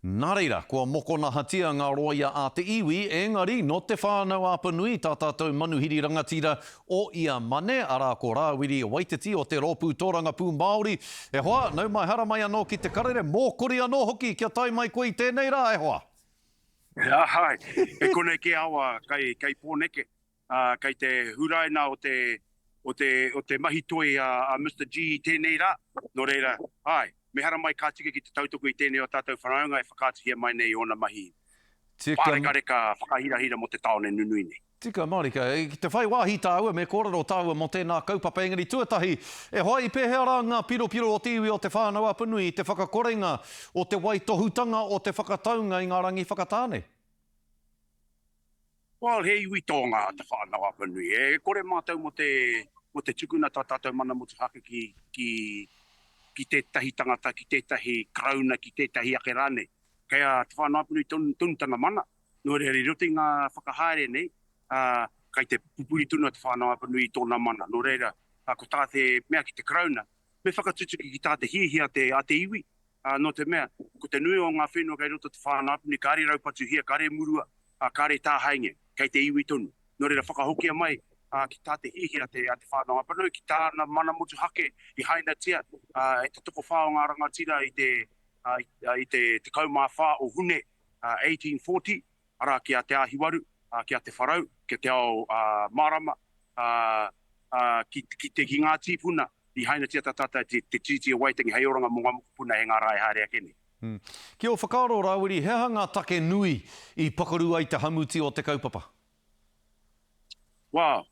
Nā reira, kua mokonahatia ngā rōia a te iwi, engari nō Te Whānau-a-Apanui tā tātou manuhiri rangatira o ia mane, arā ko Rāwiri Waititi o te Rōpū Tōrangapū Māori. E hoa, nau mai haramai anō ki te karere, mōkori anō hoki kia tae mai koe i tēnei rā, e hoa! Āe, e konei kē awa kei, kei Pōneke, ā, kei te huraina o te, o te, o te mahi toi a, a Mister G i tēnei rā, nō reira, āe, me haramai ka tika ki te tautoko i tēnei o tātou whanaunga e whakaatuhia mai nei ōna mahi Tika. pārekareka whakahirahira mō te tāone nunui nei. Tika mārika. Ki te whai wāhi tāua, me kōrero tāua mō tēnā kaupapa, engari tuatahi, e hoa i pēhea rā ngā piropiro o te iwi o Te Whānau-a-Apanui i te whakakorenga o te waitohutanga o te whakataunga i ngā rangi whakatā nei? Well, he iwi tōnga a Te Whānau-a-Apanui. E kore mātou mō te, mō te tukuna tā tātou mana motuhake ki, ki, ki tētahi tangata, ki tētahi karauna, ki tētahi ake rānei. Kei a Te Whānau-a-Apanui tonu, tonu tana mana. Nō reira, i roto i ngā whakahaere nei, ā, kei te pupuri tonu a Te Whānau-a-Apanui i tōna mana. Nō reira, ā, ko tā te mea ki te Karauna, me whakatutuki ki tā te hiahia a te, a te iwi, ā, nō te mea, ko te nui o ngā whenua kei roto te Whānau-a-Apanui, kāre raupatuhia, kāre murua, ā, kāre tāhaengia, kei te iwi tonu. Nō reira, whakahokia mai, ā, ki tā te hiahia a te, a Te Whānau-a-Apanui, ki tāna mana motuhake i hainatia, ā, e te tokowhā o ngā rangatira i te, ā, i te 14 o Hune, ā, 1840, arā, ki a Te Āhiwaru, ā, ki a Te Wharau, ki a Te Ao, ā, Mārama, ā, ā, ki, ki te, ki ngā tīpuna, I hainatia tā tātou te Tiriti o Waitangi hei oranga mō ngā mokopuna e ngā rā e haere ake nei. Ki ō whakaaro, Rāwiri, he aha ngā take nui i pakaru ai te hamuti o te kaupapa? Well,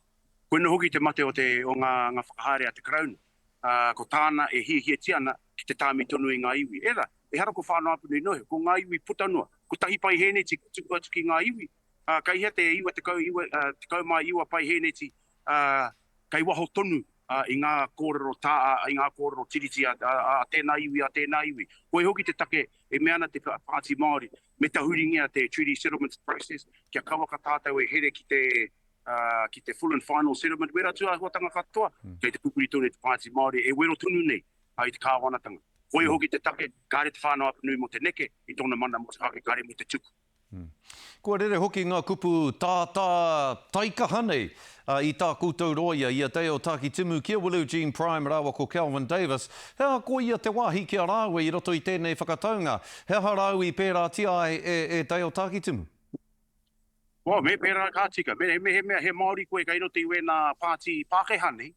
koina hoki te mate o te, o ngā, ngā whakahaere a te Karauna. Ā, ko tāna e hiahiatia ana ki te tāmi tonu i ngā iwi. Ērā, ehara ko Whānau Apanui noa iho, ko ngā iwi puta noa. Kotahi paihēneti ka tuku atu ki ngā iwi, ā, kei hea te 90, iwa, ā, 19 paihēneti, ā, kei waho tonu i ngā kōrero tā, i ngā kōrero tiriti a, a, a tēnā iwi, a tēnā iwi. Koia hoki te take e mea ana te Pāti Māori, me tahuringia te Treaty Settlements Process, kia kauaka tātou e here ki te, uh, ki te full and final settlement, wera atu āhuatanga katoa, mm. kei te pupuri tonu te Pāti Māori e wero tonu nei i te kāwanatanga. Koia hoki te take, kāre te Whānau Apanui mō te neke i tōna mana motuhake, kāre mō te tuku. Kua rere hoki ngā kupu tātā taikaha nei i tā koutou rōia, i a Dale Takitimu, ki a Willow Jean Prime rāua ko Kelvin Davis. He aha koia te wāhi ki a rāua i roto i tēnei whakataunga? He aha rāua i pērātia ai e, e Dale Takitimu? Well, me pērā ka tika. Me, mehemea he Māori koe kei roto i wēnā pāti Pākehā nei,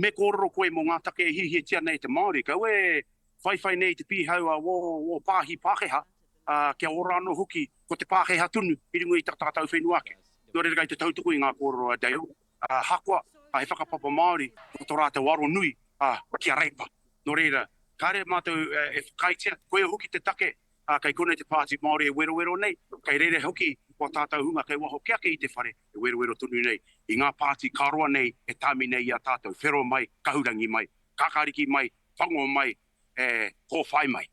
me kōrero koe mō ngā take e hiahiatia nei e te Māori. Kaua e whaiwhai nei i te pīhau a wō, wō pāhi Pākehā, ā, kia ora anō hoki ko te Pākehā tonu i runga i tā tātou whenua ake. Nō reira kei te tautoko i ngā kōrero a Dale, ā, ahakoa he whakapapa Māori, ko tō rātou aro nui, ā, ki a Reipa. Nō reira, kāre mātou e whakaaetia, koia hoki te take, ā, kei konei te Pāti Māori e werowero nei, kei reira hoki wā tātou hunga kei waho kē ake i te whare e werowero tonu nei i ngā pāti ka roa nei e tāmi nei i a tātou, whero mai, kahurangi mai, kākāriki mai, whango mai, e kōwhai mai.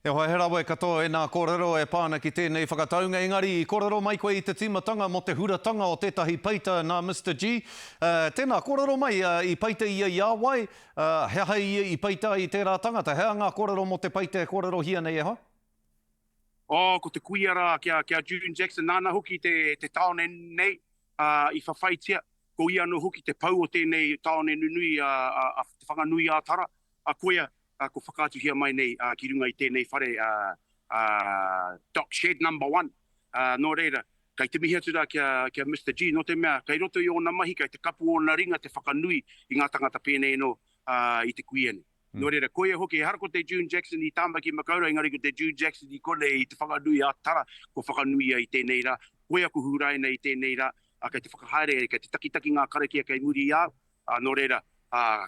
E hoa, he rawe katoa ēnā kōrero e pā ana ki tēnei whakataunga, engari i kōrero mai koe i te tīmatanga mō te huratanga o tētahi peita nā Mister G. Tēnā, kōrero mai, i peita ia i a wai, he aha ia i peita ai i tērā tangata? He aha ngā kōrero mō te peita e kōrerohia nei e hoa? Oh, ko te kuia rā ki a, ki a June Jackson, nāna hoki te, te tāone nei i whawhaitia, ko ia anō hoki te pou o tēnei tāone nunui a, a, a Te Whanganui-ā-Tara, a koia ko whakaatuhia mai nei ki runga i tēnei whare a Dock Shed Number One. Nō reira, kei te mihi atu rā ki a Mister G, nō te mea kei roto i ōna mahi, kei te kapu ōna ringa te whakanui i ngā tangata pēnei anō i te kuia nei. Nō reira, koia hoki, ehara ko te June Jackson i Tāmaki Makaurau, engari ko te June Jackson i konei i Te Whanganui-ā-Tara, kua whakanuia i tēnei rā. Koia ko Huraina i tēnei rā, kei te whakahaere, kei te takitaki ngā karakia kei muri i a au, nō reira,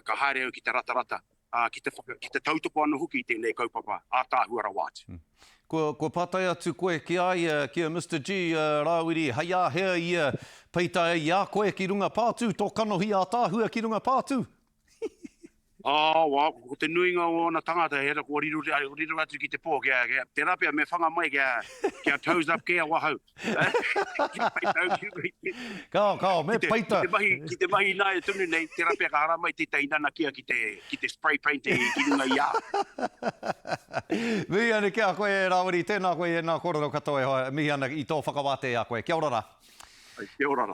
ka haere au ki te ratarata, ā, ki te whaka, ki te tautoko anō hoki i tēnei kaupapa ātaahua rawa atu. Kua, kua pātai atu koe ki a ia, ki a Mister G, a Rāwiri, hei āhea ia peita ai i a koe ki runga pātū, tō kanohi ātaahua ki runga pātū? Oh, wow, ko te nuinga o ōna tangata he kua riro, riro atu ki te pō, kia, kia, tērā pea me whanga mai kia, kia toes up kē awahau. Kia peita au ki runga i te... Kao, kao, me peita. Ki te mahi, ki te mahi nāia tonu nei, tērā pea ka haramai tētahi nanakia ki te, ki te spray paint i, ki runga i a. Mihi ana ki a koe e Rāwiri, tēnā koe i ēnā kōrero katoa e hoa, mihi ana i tō whakawātea i a koe. Kia ora rā. Kia ora rā.